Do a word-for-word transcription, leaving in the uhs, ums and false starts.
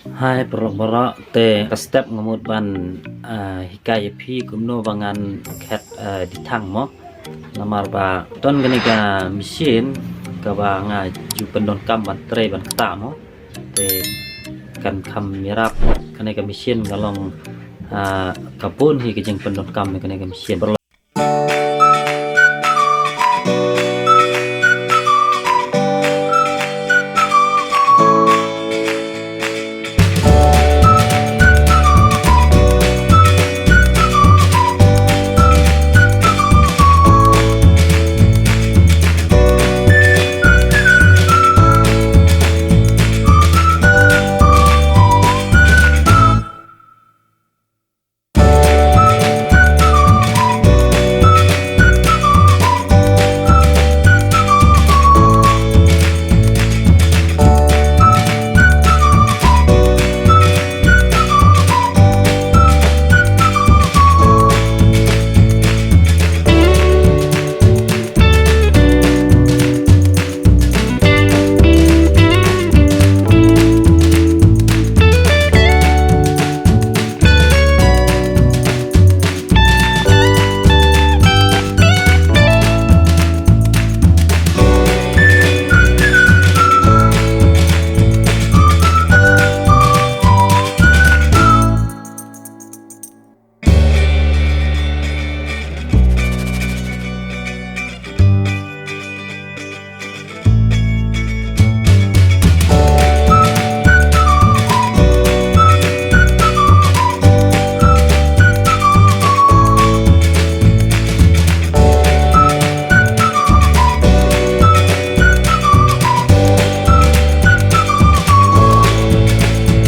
Hai paralok baroh, te ka step nga mut ban ah, hikai ïa phi kumno ba ngan khet ah, dithang mo. Namar ba don kane ka machine kaba nga ju pyndonkam ban trei ban ktah mo. Te kan kham ïarap kane ka machine ka long ah, ka bun hi ka jingpyndonkam ïa kane ka machine.